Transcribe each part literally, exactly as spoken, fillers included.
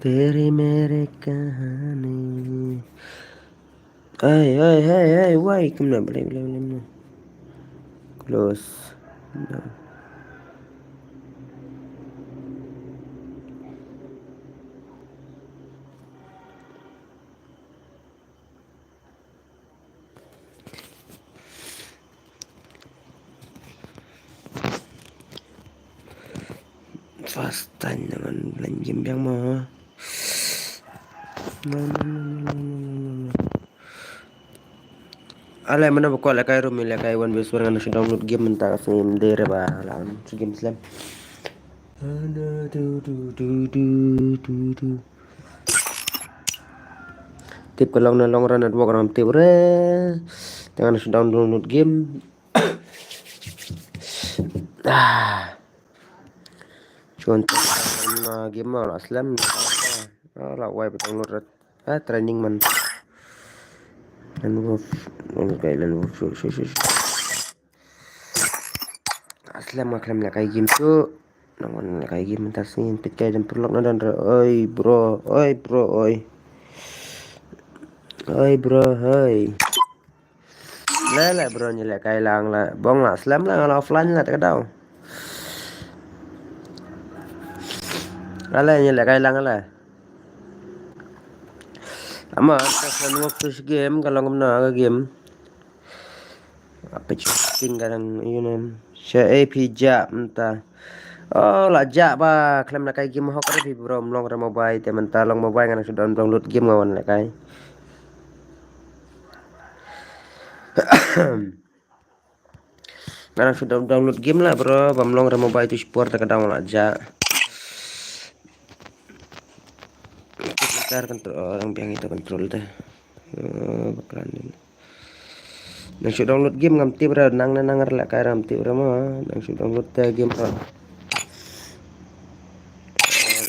Tere mere kahani. Ai, ai, ai, ai, wai, kumna, balik, balik, balik, balik. Close. No. First time na ngan plan game biang mo. No, no, no. Ale mana ba kwah lehkai room, lehkai one versus one, ngan shu download game mynta ka sngi, ym dei re ba la shu game slem. Tip ka long na long ra network ram tip re. Te ngan shu download game. Ah. Chun na game ma la slem. Ah, la wai ba download rat. Ah, training man. Lone Wolf, Lone Wolf, Lone Wolf, shu, shu, shu, shu. Slem nga khlem lehkai game tu. Nang wan lehkai game mynta sngi, peit kai dang pyrlok na don re. Oi bro, oi bro, oi. Oi bro, oi. Le le bro, ngi lehkai lang la. Bong la slem la, nga la offline la te ka daw. Ale ngi lehkai lang la. Ama ka san work tu game ka long kumno ka game. Apa chatting kadang, you know. Sha A P ja mynta. Oh, la ja ba khlem lehkai game hok re phi bro, ym long re mobile te mynta long mobile, ngan shu down-, download game nga wan lehkai. Ngan shu down-, download game la bro, bam long re mobile tu sport te ka daw la ja. Tar control, oh, dang biang ito control te. Oh, bakran din. Nang shu download game ngam tip re, nang na nang re lehkai ram tip re ma. Nang shu download te game re. Oh,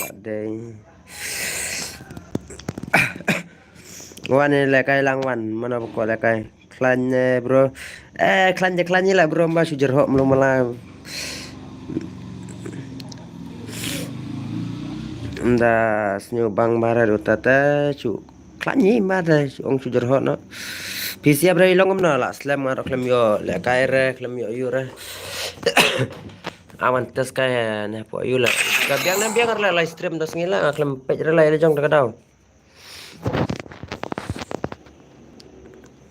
la dei. Wan ne lehkai lang wan, mana ba kwah lehkai. Khlaiñ ne bro. Eh, khlaiñ de khlaiñ la bro, ba shu jer hok mlu mala. Nda snyu bang mara do tata chu. Khlaiñ ni mara chu ong chu jer hok no. P C bre long no la slem nga khlem yo lehkai re khlem yo yu re. Awan test kai ne po yu la. Ka biang ne biang re live stream da sngi la khlem peit re la jong da ka daw.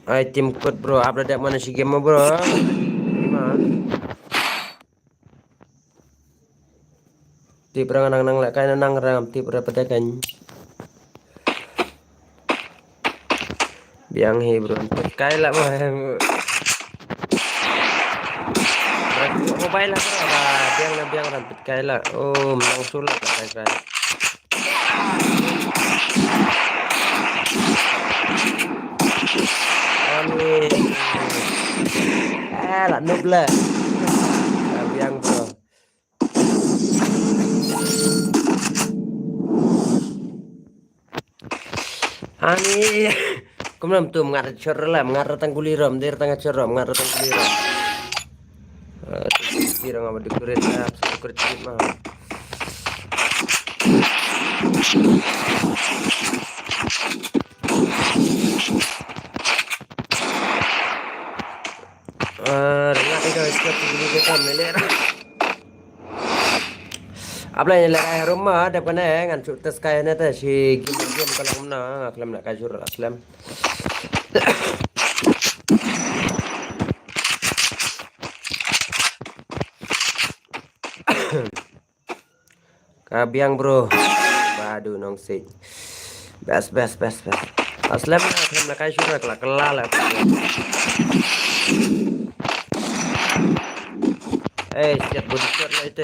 Ai team code bro, up da dep mana shi game bro. Ima. Tip rang nang nang lehkai na nang rang tip ra pada kan. Biang hi bro, kai la ma. Mobile la bro, biang la biang ran kai la. Oh, menang sulak kai kai. Amin. Eh, la noob la. La biang bro. Ani. Kumnam tum ngat chor la, ngat tang kuli rom, der tang chor rom, ngat tang kuli rom. Eh, tu sirang apa dekorate, apa dekorate ma. Ah, ringa tiga step dulu kita meler. Apa yang lagi rumah ada kena ngan shoot test kai na ta si game game kalau mana khlem nak kajur khlem. Ka biang bro. Badu nong sik. Best best best best. Aslem na khlem na kai shur na kla kla la. Eh, siap body shot la ite.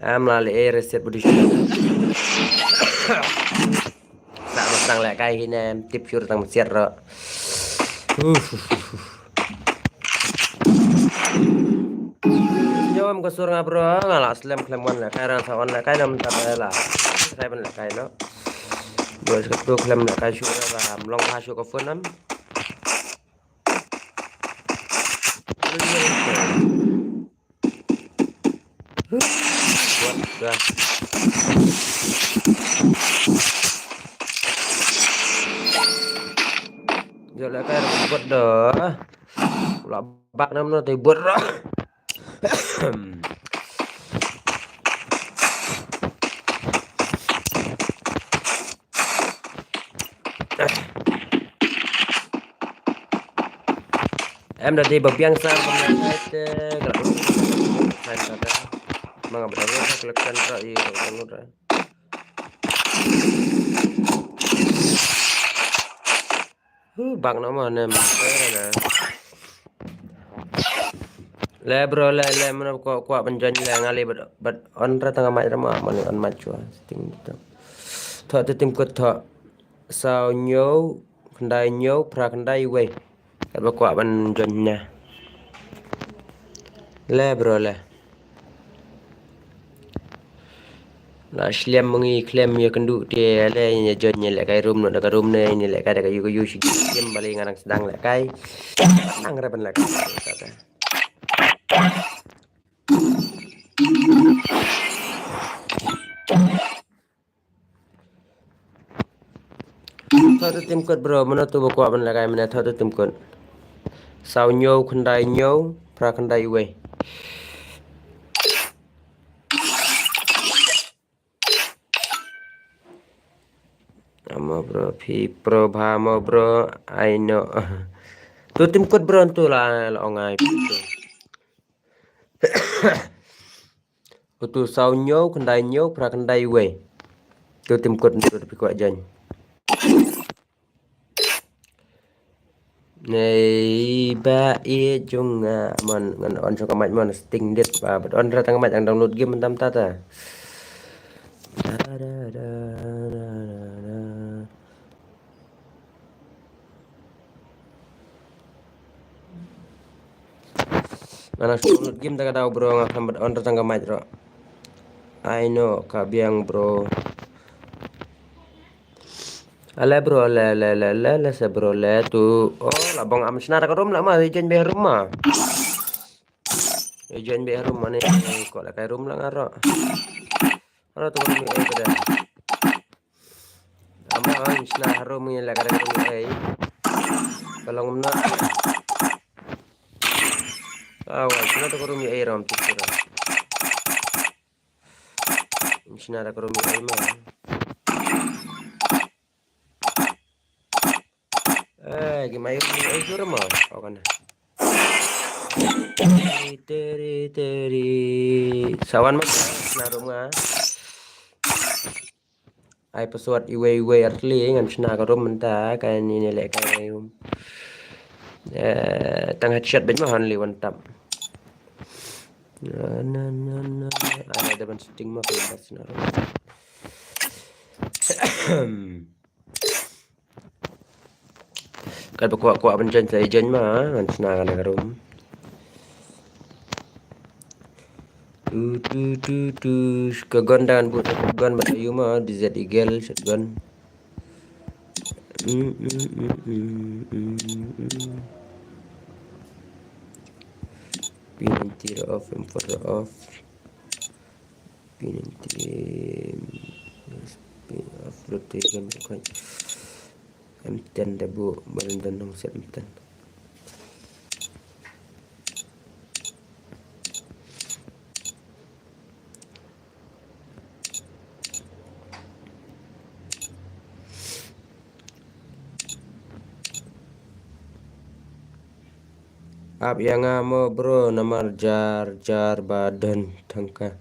Am la le eh, siap body shot. Sa masang lehkai hi ne, tip shur tang masiat ro. Uf, uf, uf, uf. Nyom ko sur nga bro, nga la slem khlem wan lehkai, rang sa wan lehkai nam ta ba la. Sai ban lehkai no. Bro, skat tu khlem lehkai shur ba, mlong ha shur ko phone nam. bot da. Jol la kai bot da. La bak nam no te bot ra. Em da dei ba biang sa ba ngai te ka la. Hai ka ta. Ma nga ba da ka la kan ra i ka la kan ra. Hu bak na ma nem. Le bro le le mano ko kwah ban join le nga le bad bad on ra tang mic ra ma mano on mic chwa setting tu. Tho tu tim kut tho. Saw ñiew khyndai ñiew phra khyndai wei. Kat ba kwah ban join na. Le bro le. La slem ngi klem ya kendu te le nya join nya le kai room no da ka room ne nya le kai da ka yu ka yu shi kim bali ngarang sedang le kai. Nang ra ban le kai. Tho tu tim kut bro, mano tu ba kwah ban le kai mano tho tu tim kut. Saw ñiew khyndai ñiew phra khyndai wei. Amo bro, phi pro bha mo bro, I know. Tu tim kut bro tu la la ong ai. Utu saw ñiew khyndai ñiew phra khyndai wei. Tu tim kut tu phi kwah join. Nei ba i jung nga mon ngan on shuka mic mon setting dit ba bad on ra tang mic ang download game tam ta ta. Da, da, da, da, da, da. Ngan shuka download game ta ka daw bro nga kham bad on ra tang ka mic ro. I know ka biang bro. Ale bro le le le le le se bro le tu. Oh la bong am sna ka room la ma join be room ma. Join be room ma ne ko la kai room la ngaro. Aro tu room ai kada. Ama am sna room ni la kada room ai. Kalong na. Awa sna tu room ai rom tu. Sna da ka room ai ma. Eh, ki mai room ai sur ma. Aw kana. Teri teri. Sawan ma sna room nga. Ai password iwei iwei artli ngan sna ka room mynta ka ni ne le ka room. Eh, tang headshot bad ma only one tap. Na na na na. Ai da ban shooting ma kan bas na. Kat ba kwah kwah ban join sa join ma ngan sna ka na ka room. Tu tu tu tu ka gun dan but gun ba yu ma D Z Eagle shotgun. Mm, mm, mm, mm, mm, mm. P ninety off, M four off. P ninety, P off, rotation, M ten da bu, baru dan dong set M ten. Ap ïa nga mo bro namar jar jar ba don tangka.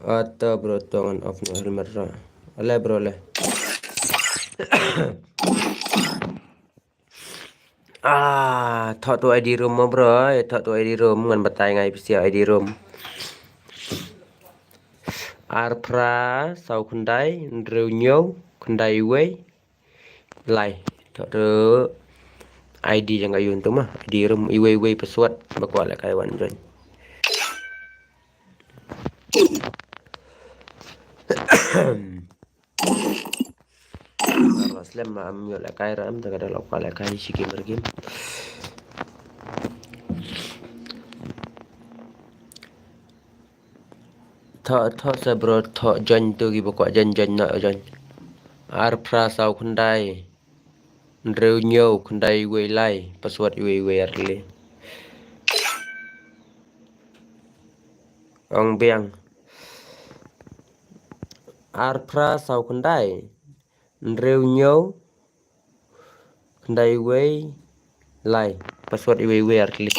Ato bro tong an off no helmet ra. Ale bro le. Ah, thok tu I D room mo bro, eh, thok tu I D room ngan batai ngai pisa I D room. Ar phra saw khyndai hynriew hynñiew khyndai wei lai. Thok tu I D jong ka yun tu ma, I D room iwei wei password ba kwah lehkai wan join. Arwa slem ma am ïoh lehkai ra am, te ka da lok ka lehkai shi game re game. Thoh, thoh sa bro, thoh join tu ki ba kwah join, join noh join. Ar phra saw khyndai. Hynriew hynñiew khyndai wei lai. Password wei wei ar tylli. Ong biang. Ar phra saw khyndai. Hynriew hynñiew khyndai wei lai. Password wei wei ar tylli.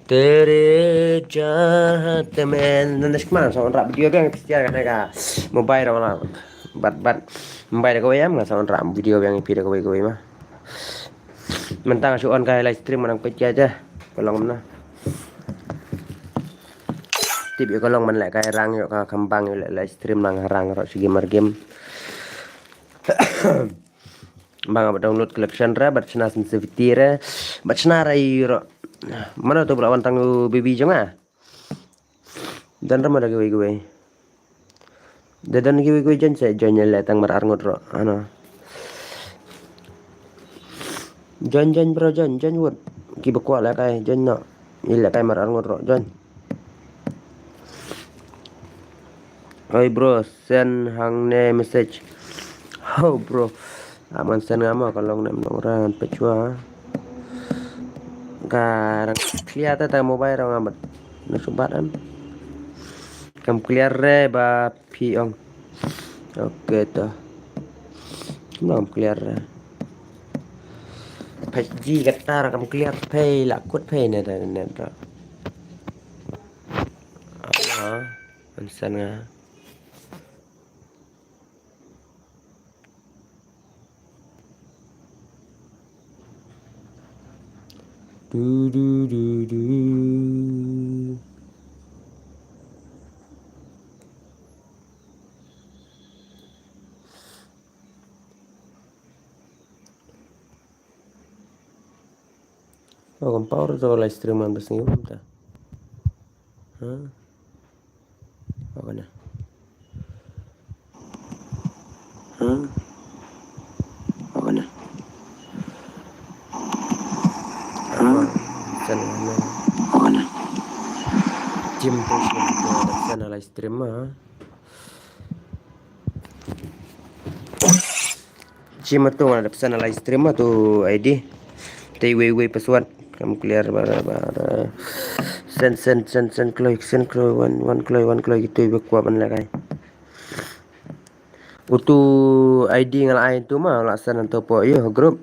Tere jahat men. Nan dak man sa on rap video biang phi ïa ka mobile rong la. Bat bat. Mobile da kawei am nga sa on rap video biang phi da kawei kawei ma. Mynta nga shu on ka live stream nang peit ïa ja. Ka long na. Tip ïa ka long man leh kai rang ïa ka khambang ïa leh live stream nang rang ro shi gamer game. Bang ba download collection re, bat shna sensitivity re, bat shna re ro. Mano tu bro wan tang u baby jong nga. Dan rama da kiwei kiwei. Da dan kiwei kiwei jan se jan le tang mar arngut ro. Ano. Jan jan bro jan jan wut. Ki ba kwah le kai jan no. Ile kai mar arngut ro jan. Oi bro, send hangne message. Ho bro. Aman send nga mo ka long nem long ran pechwa. Ka rang clear ta ta mobile rang amat. Na subat am. Kam clear re ba phi ong. Okay to. Kam clear re. Phaji kata kam clear phe la kut phe ne ne ne. Apa? Ansan nga. Du du du du. Oh, kam power to live stream man bas ni um ta. Ha? Apa na? Ha? Apa na? Ha? Sana na. Apa na? Jim tu sana live stream ah. Jim tu ada pesan live stream tu I D. Tei wei wei password. Kam clear bara bara. Send send send send kloi send kloi one one kloi one kloi gitu ibu kuat ban lakai. Utu I D ngal ai tu ma la send tu po yo group.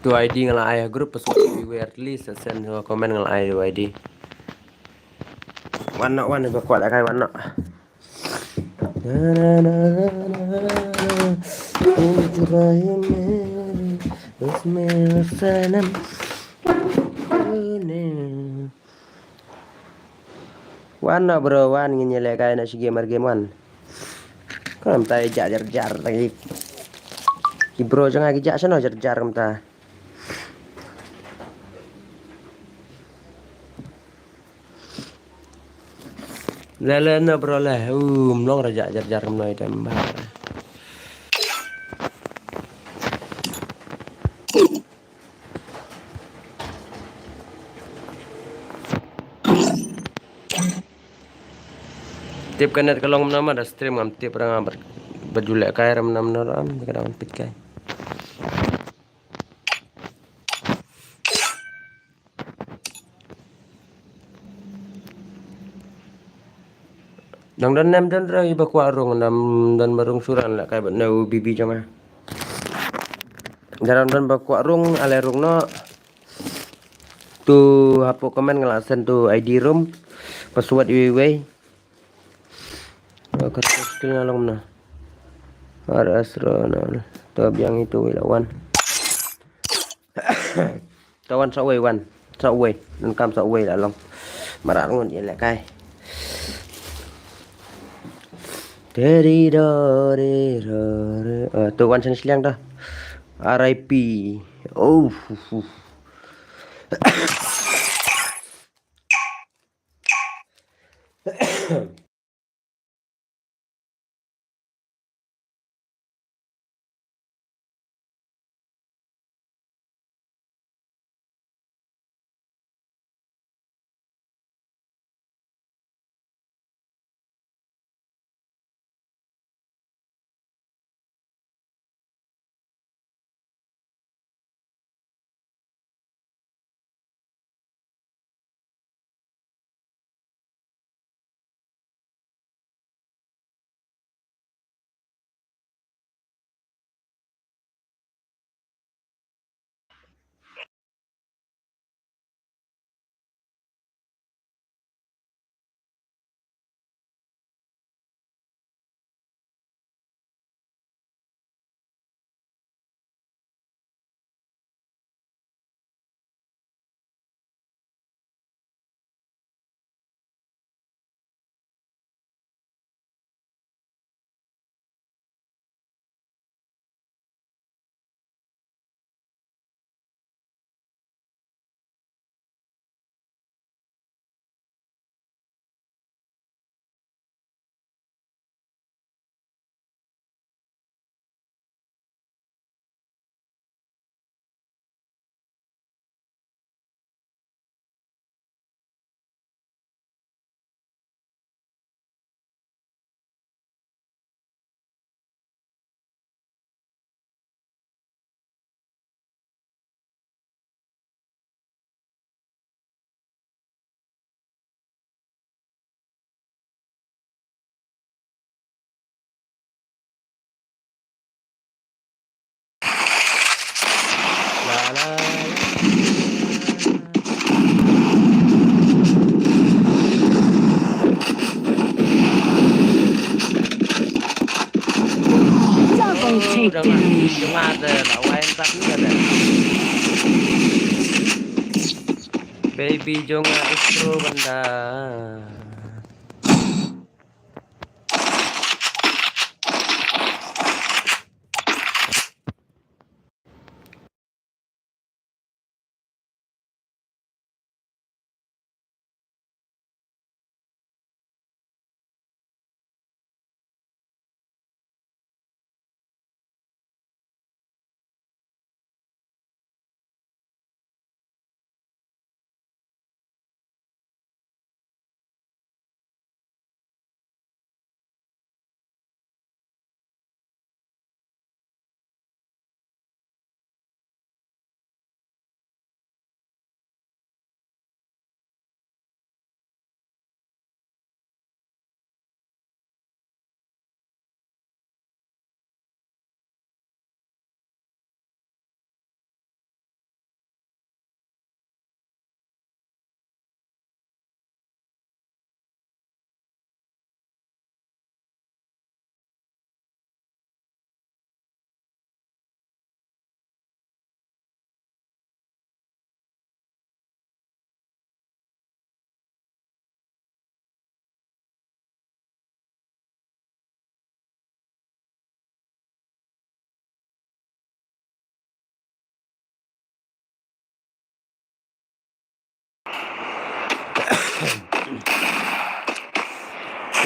Tu I D ngal ai group password everywhere at least send comment ngal ai tu I D. Wan no wan ba kwat akai wan no. Na na na na na. Ibrahim Ismail Salam. Wan no bro wan ngin ïa lehkai na shi gamer game wan. Kam ta ïa jar jar lagi. Ki bro jong nga ki ja shano jar jar kam ta. Le le no bro le. Um long raja jar jar kam no item ba. Tip ka net ka long mnam da stream ngam tip rang ba jule kai ram nam no ram ka dang pit kai. Nang don nem don ra iba kwah rung nam don ba rung suran la kai ba neu bibi jong nga. Daram don ba kwah rung ale rung no. Tu hapoh comment nga la send tu I D room. Password iwei iwei. Ka request screen along na. Ar asro na. Tu biang itu wei lawan. Tawan sa wei wan. Sa wei. Nan kam sa wei la long. Marat ngun ye le kai. Teri dori dori. Tu wan sen sliang dah. R I P. Oh. Double takedown. Baby jong nga itu benda.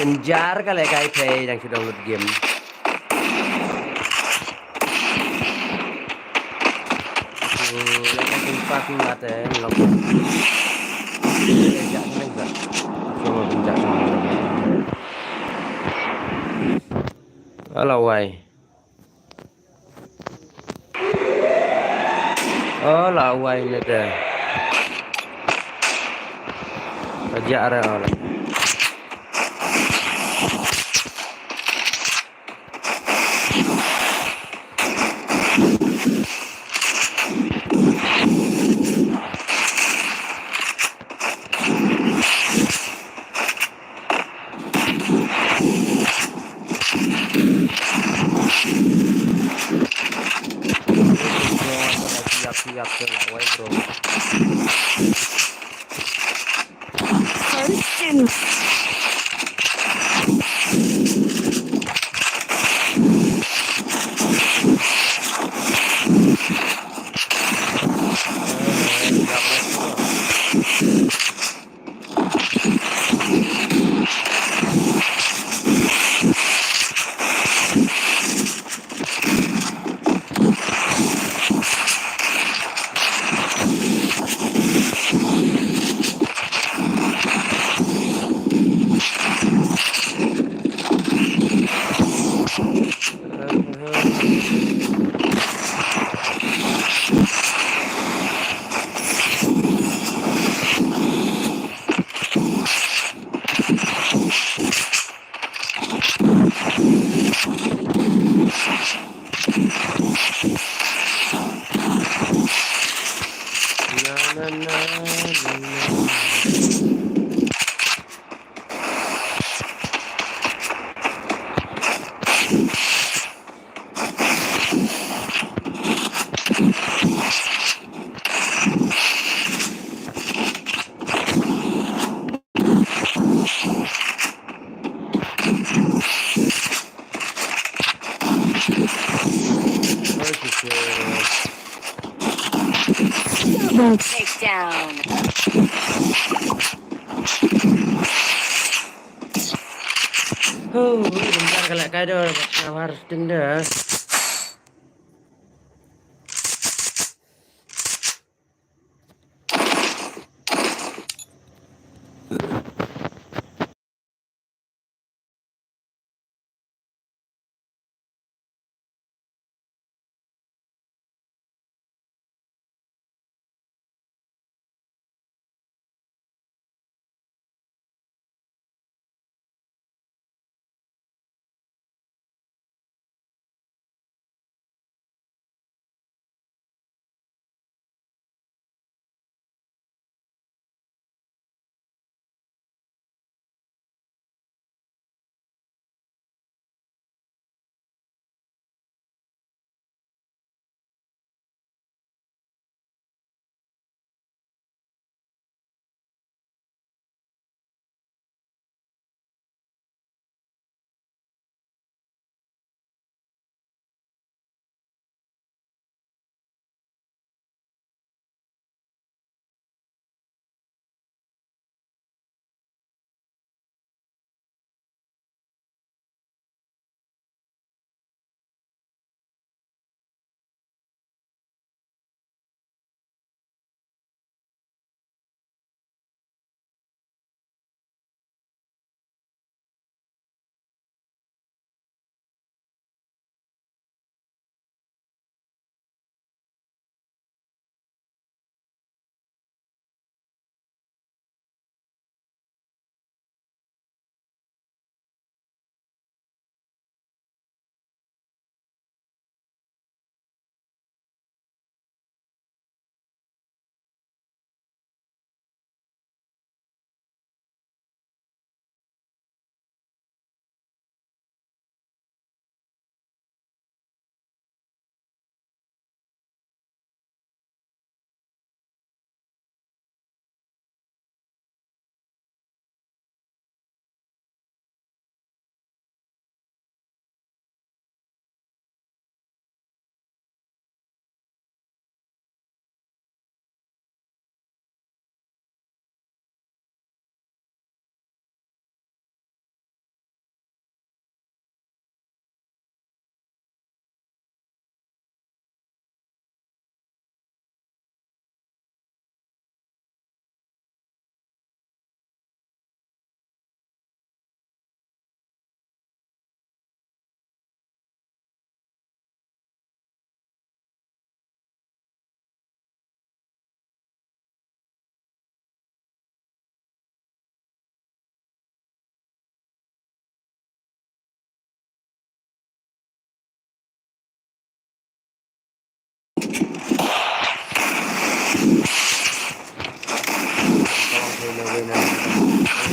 Pynjar ka lehkai pei dang shu download game. Lehkai pynpak pynbat eh lok. Lehkai jak neng ka. Cuma pynjak neng. Alah wai. Oh, la wai ne te. Ka jah re oh la. Siap, siap, siap, wai, bro. First in. Takedown. Oh, bentar kalau kado, nawar tinda.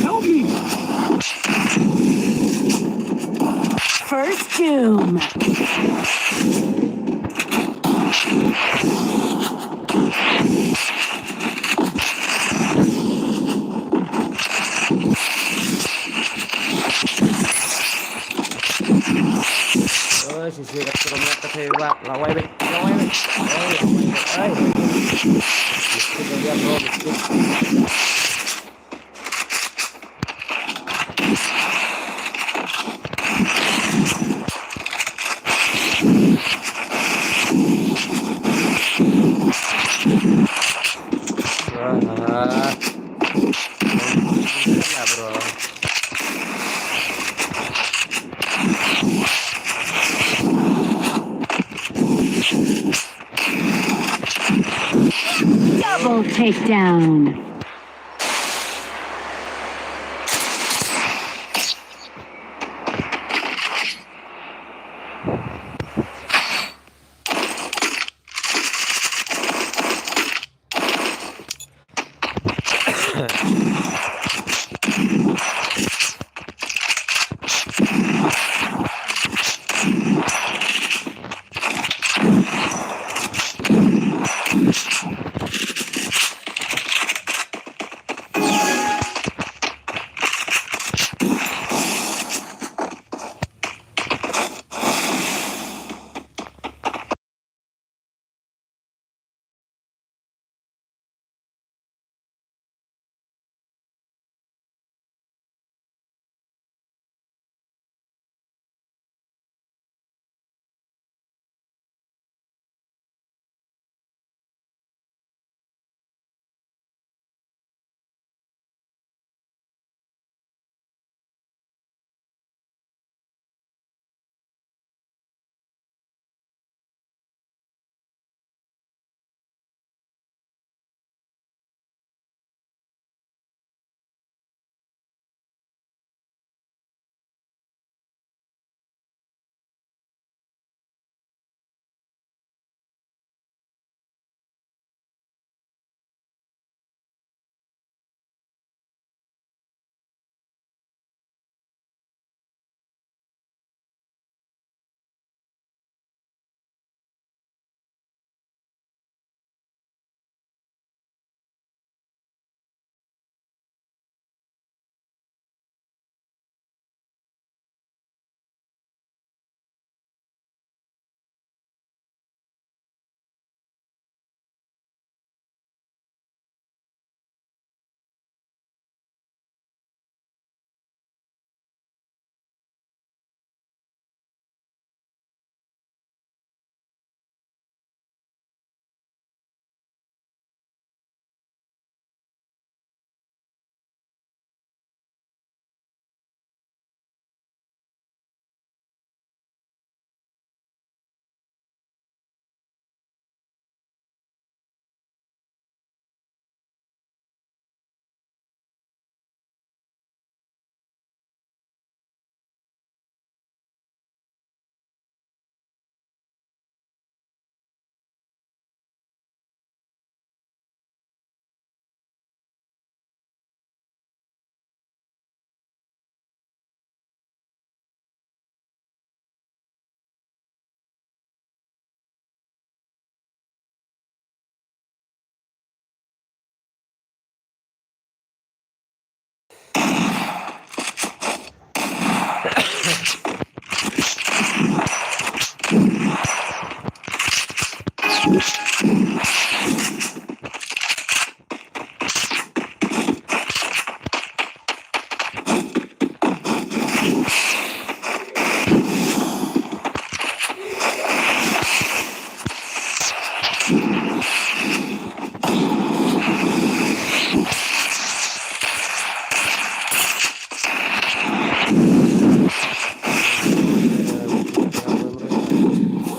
Help me! First doom. Oi, shisha, kat ka rumah ka thei wak, lawai bek, lawai bek. Oi, lawai bek, oi. Biscuit dia, bro, biscuit. Wah. Ya, bro. Double takedown.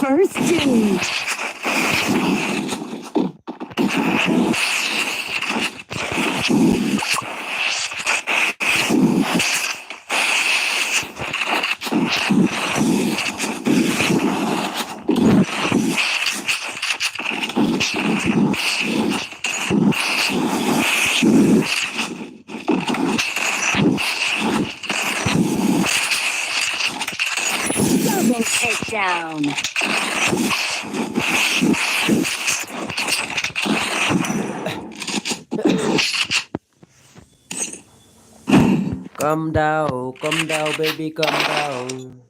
First team. Double takedown. Come down, come down, baby, come down.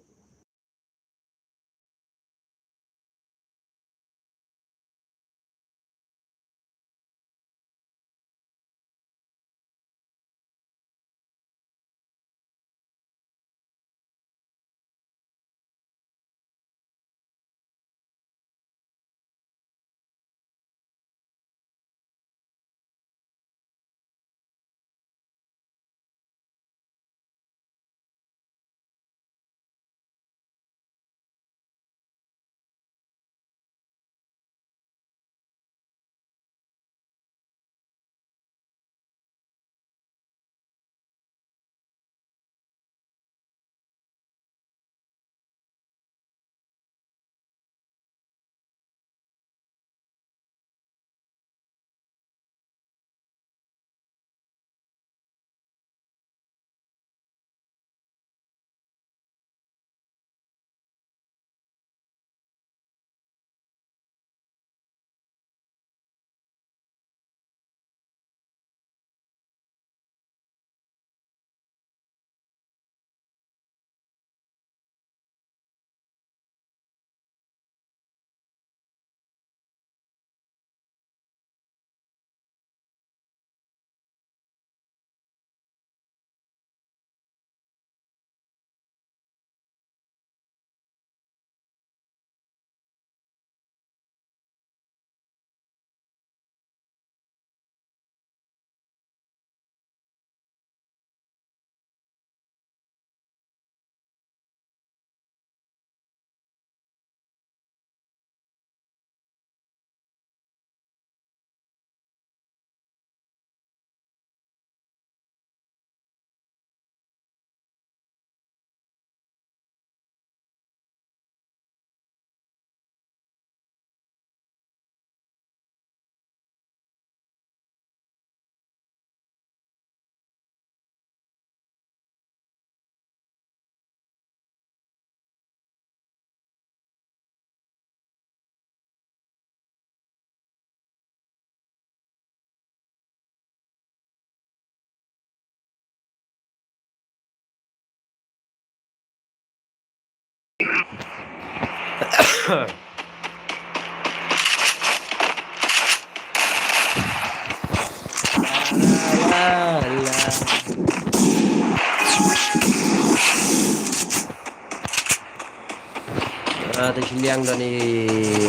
Ah, te shiliang don i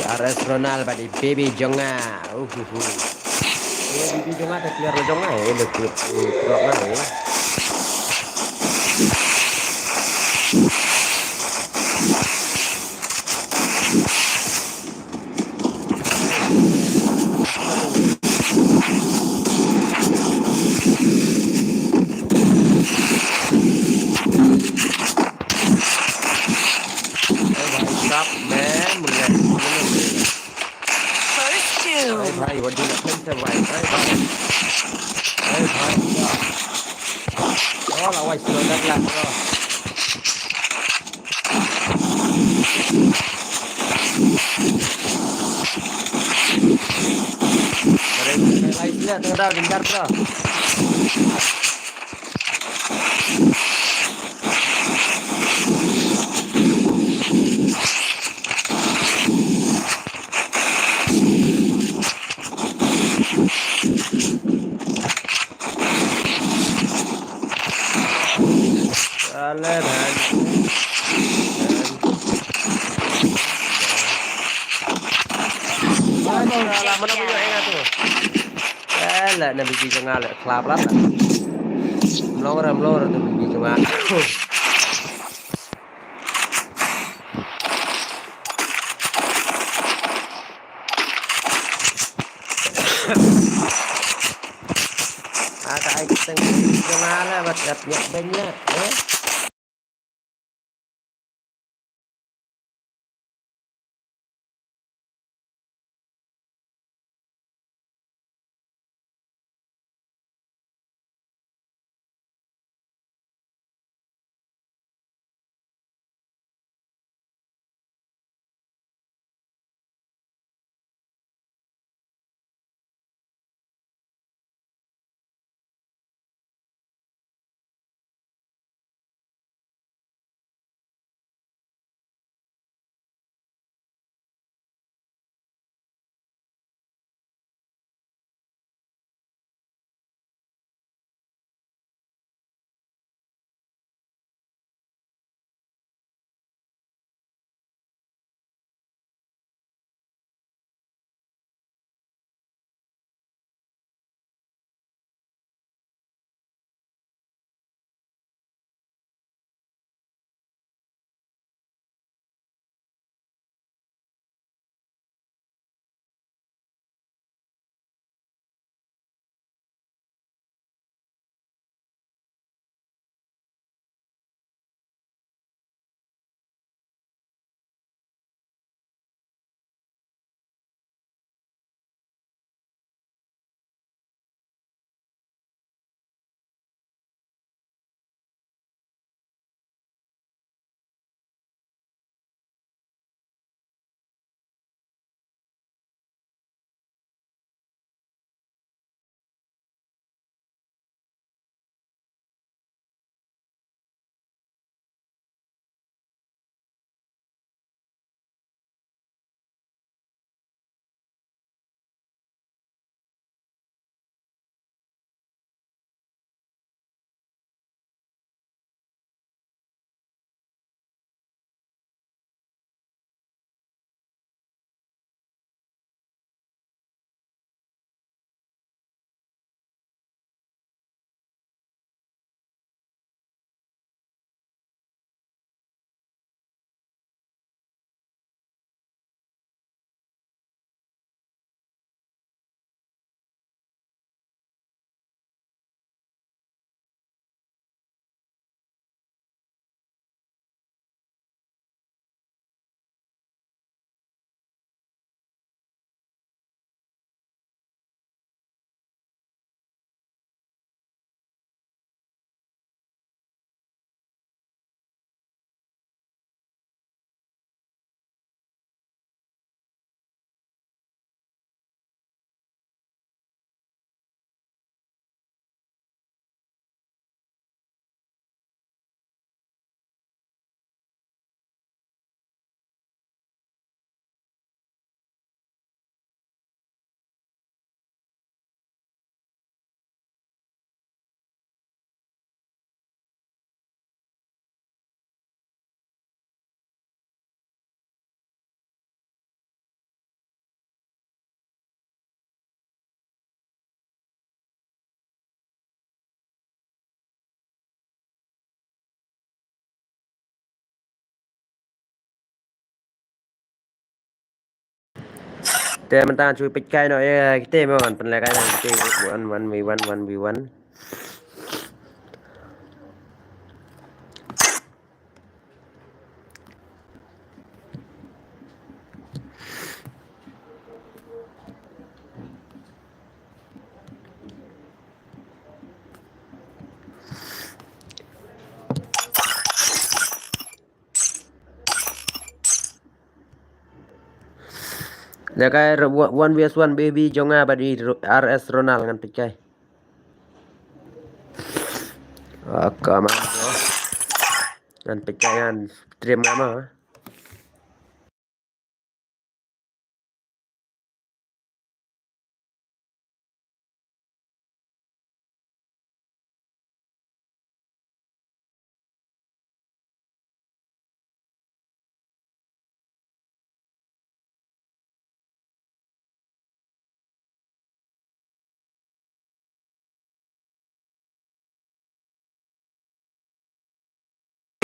R S Ronald bad i baby jong nga. Uhuhu. Baby jong nga te clear la jong nga, eh, le clear, eh, clear nga, eh. First two. Hey bhai, what do you think, bhai? Hey bhai. Hey bhai. Oh, la wai slow that lah, bro. Bro, lai sila tengah dah gencar, bro. Salah, bhai. Salah, mana punya yang tu? Salah, na biji jong nga le klap lat. Mlong ra, mlong ra tu biji jong nga. Ïap, ïap, ïap, beng, ïap, eh. Te mynta shu peit kai noh ïa kite mo, pynlehkai noh kite one one v one one v one. Lehkai one v one baby jong nga bad i R S Ronald ngan peit kai. Aka ma ngan peit kai ngan stream nga ma.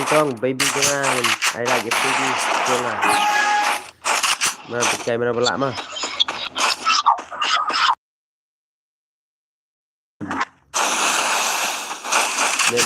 Tong baby jong nga, I like it baby jong nga. Ma peit kai ma ba lah ma. Ïa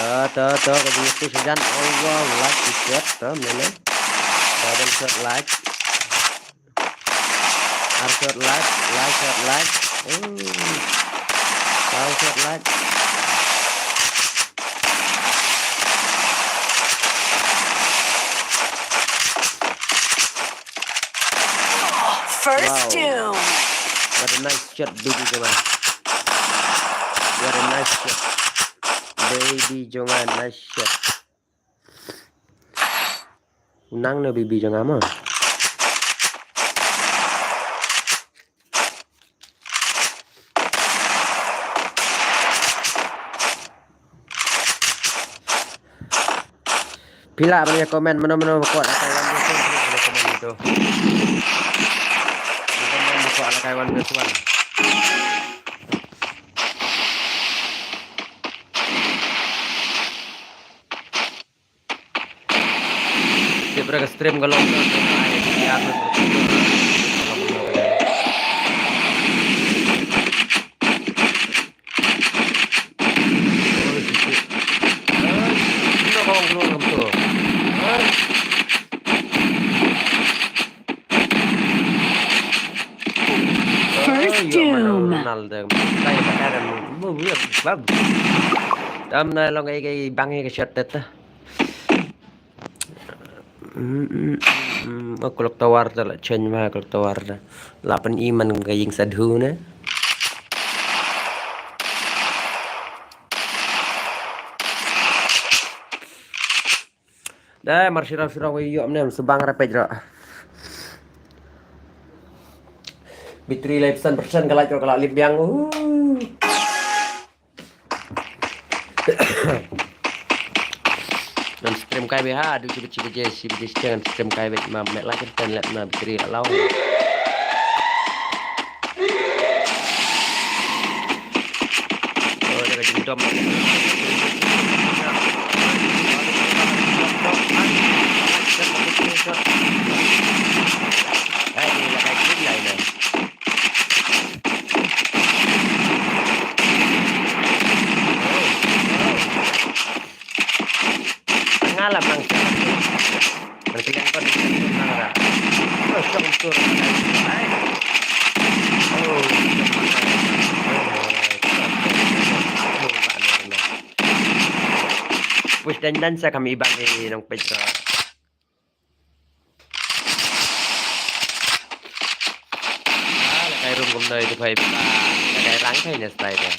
To, to, to, ka jingïathuh shajan. Oh, wow, last shot, to, mene. Double shot last. Ar shot last, last shot last. Oh. Last shot last. First Wow. doom. What a nice shot, Baby Jonga. What a nice shot. Baby Jonga, nice shot. U nang na Baby Jonga mo. Phi lah ban ïa comment mano mano ba kwah ïa ka wan ïa comment ïa comment ito. Comment ba kwah ïa ka wan ïa comment. Tip ra ka stream ka long. First doom. Dam na long ei ei bang ei ka shot ta. Mm, mm, mm, mm. Oh, clock tower ta la change ma clock tower ta. La pyn-i man ka ïing sadhu ne. Dai mar shira shira wei ïoh ne sbang rapid ro. Battery lai percent percent ka la ro ka la lim biang. Uh. Ngan stream kai bha, du shi baje, shi baje shi ngan stream kai bha, ma me la kin ten lep na battery la lau. Oh, da ka jingdom. Ai, ni la kai kin lai na. Nga la mang siang. Nang tiang kon nang ra. Oh, song tur. Ai. Oh, push dan dan sa kami bang ni nang pejra. Ah, la kai rum kumno itu kai ba. La kai rang kai ne stai ba.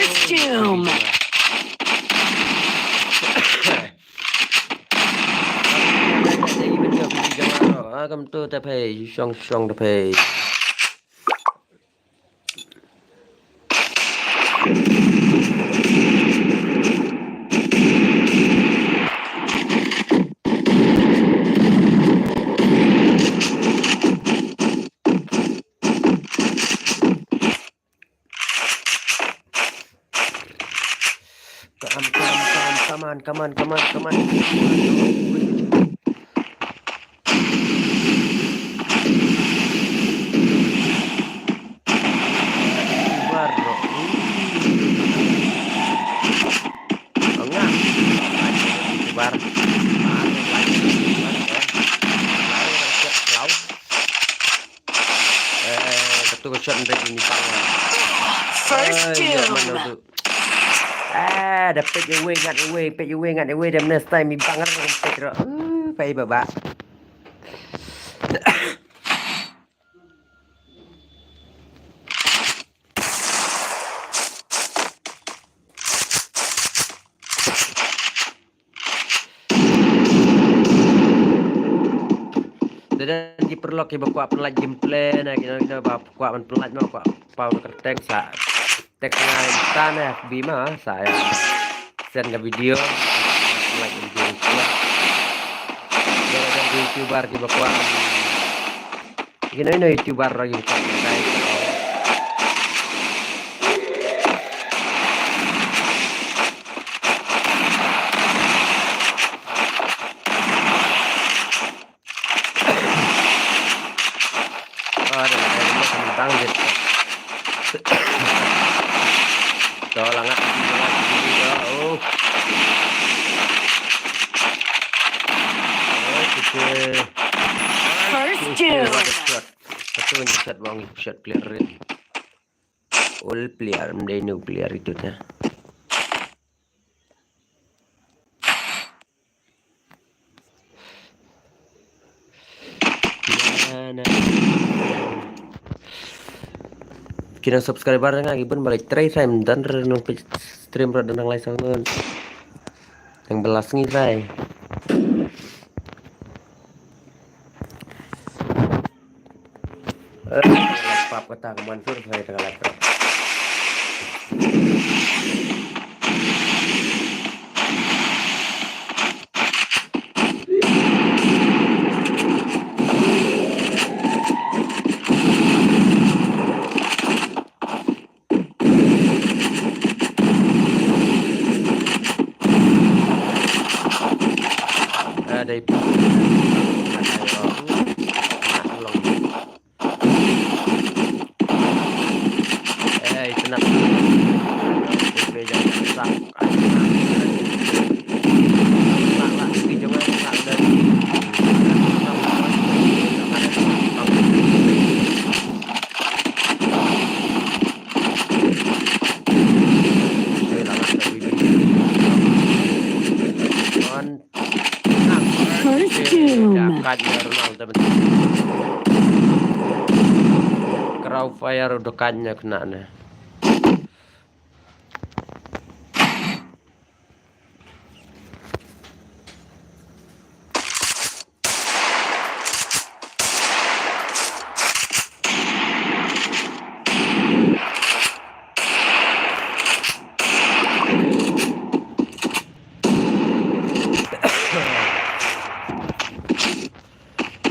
First Doom. Welcome to the page, shong shong the page. Come, come, come, come on, come on, come on, come on. Baru. Enggak. Bar. Lau. Eh, katu ka shot ndai ini pang. First Doom. Ah, da pet away, ngat away, pet away, ngat away, da next time i bang ngat pet ro. Uh, pai baba. Te don ki paralok kiba kwah pynlait gameplay ne, kino kino ba kwah ban pynlait mo, kwah paw na kyrteng sa text nga Insta ne F B ma sa ïa send ka video. Pynlait video. Don ki YouTuber kiba kwah. Kino kino YouTuber lagi buka. Ada ada ada tentang dia. Tolong ah, oh. Oh, kita. First Doom. Satu ni shot bang, shot clear red. All player, mendai new player itu dah. Kino subscriber nga ki bun ba la trei time dan re nong stream re dan lai sangun. Yang belas ngi trai. Eh, pap kata ka Mansur saya tengah laptop. Ada itu. Eh, itu nak. Itu jangan rusak. First Doom. Crowfire udah kanya kena nih.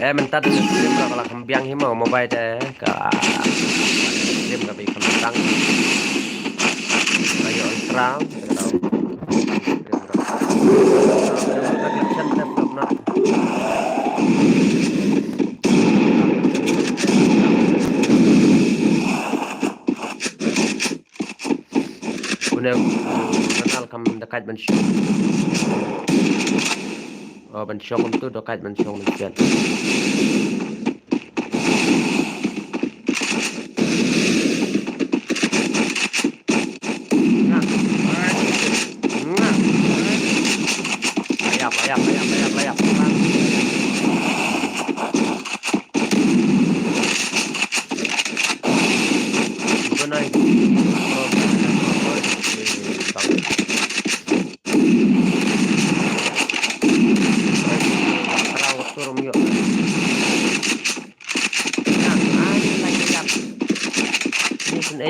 Eh, mynta da stream ra ka la kham biang hi mo, mobile te ka stream ka bi kham tang. Ka ïoh ultra. Une u Ronald kam da kait ban shong. Oh, ban shong kumtu da kait ban shong ban kian. Nga. Nga. Ayap, ayap, ayap, ayap, ayap. Bukan ai.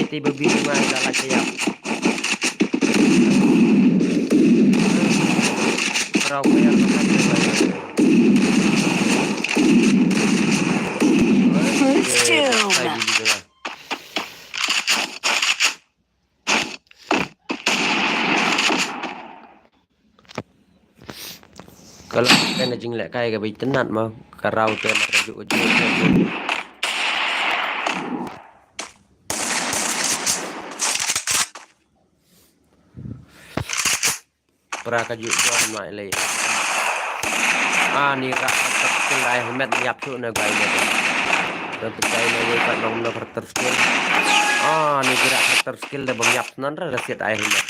Ti babi ma la la kaya. Rau kaya la la kaya. First kill. Ka long kane ka jinglehkai kaba itynnat mo, ka rau te ma ka juh juh. Pra ka juh juh ma lei. Ah, ni rak ka skill ai helmet ïap tu na gai ne. Don tu kai ne wei ka long na character skill. Ah, ni rak character skill da bang ïap nan ra da siat ai helmet.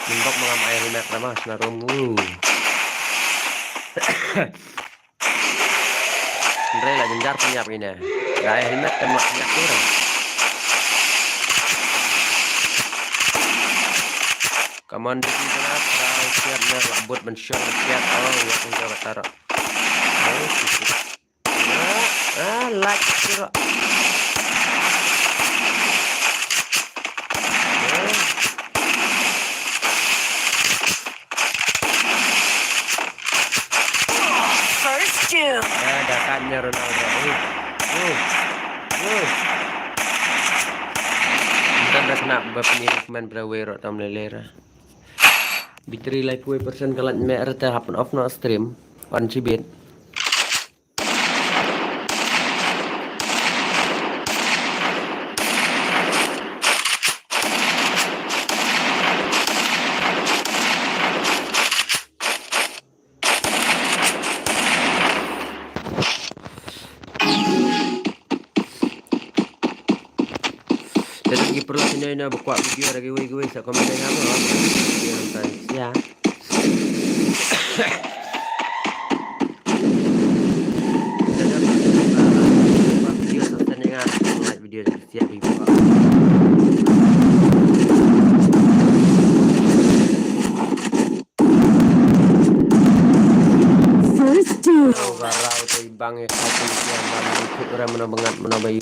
Min bok mangam ai helmet ra ma sna rom. Ndrei la jynjar pynïap ine. Ai helmet te mak ïap tu ra. Come on, didi na, try siat na, la but ban shot siat. Oh, ïap ine ba tara. Oh, shit. Ah, light tu ra. First kill. Ah, da kan nya Ronaldo. Uh. Uh. Uh. Ntan da kena ba pynïap man bra wei ro tam lelera. Battery lai pui persen kalat me rata happen off no stream. Wan cibit. Te ki pro sino ina ba kwah video ra kiwei kiwei sa comment ïa nga mo. Video nang tai. Ya. Video sa sene nga like video sa siap ibu. First two. Barau te bang ya kau tu siap bang ikut orang mana bangat mana bayu.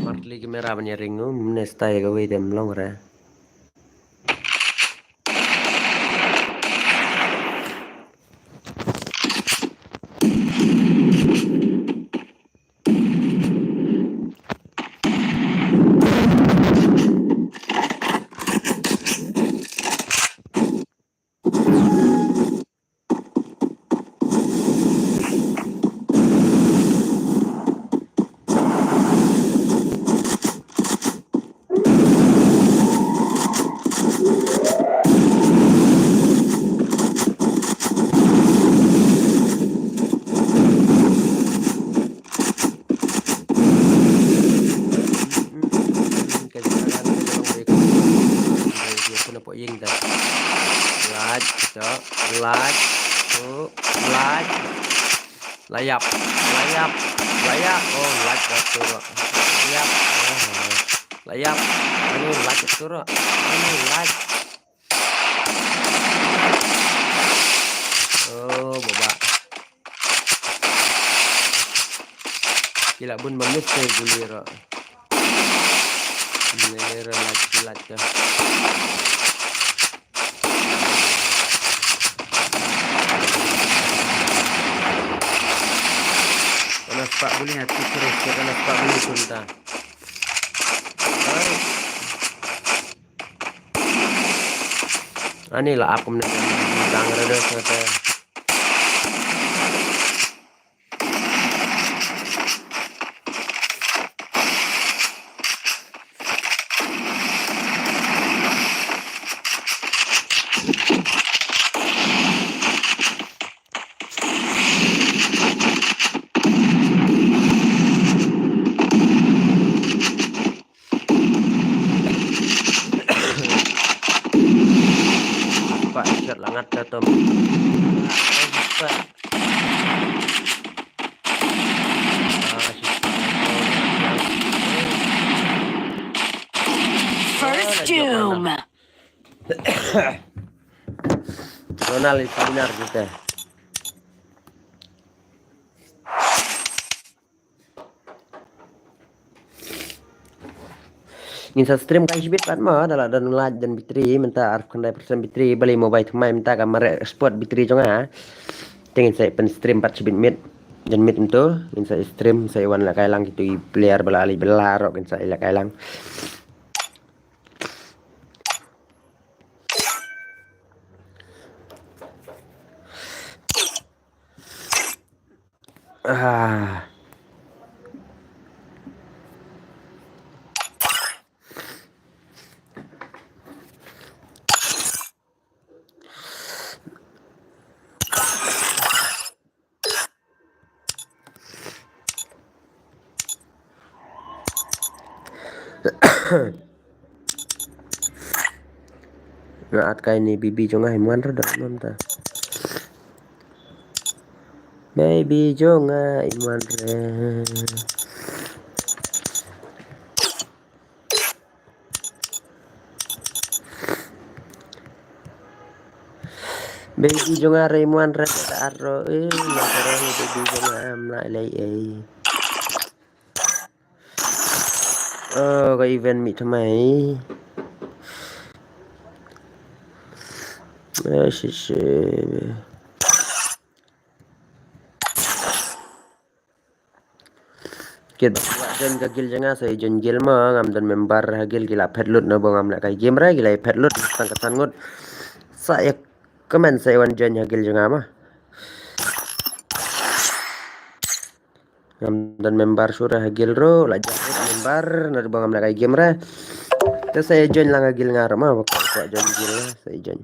Martli kamera ban ïaring u, mynne stai kawei dem long re. Ka jingkyrkhu na pdeng ïing te. Lait, to, lait, to, lait. La ïap, la ïap, la ïap. Oh, lait ïa tu ro. La ïap. Oh, la ïap. Ani lait ïa tu ro. Ani lait. Oh, baba. Ki la bun ba miss te guli ro. Ni ro la ki la ka. Kana spah guli hati terus, kana spah guli kunta. Ani la ap kumne dang rada sate. Pak, siat langat dah, Tom. Ah, siat. First doom. Ronald itu benar kita. Ngin sa stream kai shibit pat mo, da la don light, don battery mynta, arphew khyndai percent battery, balei mobile thymmai mynta, ka mareh spot battery jong nga. Te ngin sa pyn stream pat shibit miet. Jan miet mynta ngin sa stream, sa wan lehkai lang kito i player ba la leit bylla ruh, ngin sa lehkai lang. Ah. Nga at kai ne baby jong nga im wan re da mam ta. Baby jong nga im wan re. Baby jong nga re im wan re da aro eh, nga re baby jong nga am la lei eh. Oh, ka event mih thymmai. Eh, shi shi. Kit ba join ka guild jong nga, sa join guild mo, ngam don member ha guild, ki la phet lut na ba ngam lehkai game re, ki la phet lut tang ka san ngut. Sa ïa comment sa wan join ha guild jong nga mo. Ngam don member shuh re ha guild ruh, la jah member na ba ngam lehkai game re. Te sa join lang ha guild nga re mo, ba kwah join guild re, sa join.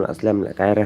la slem la kai re.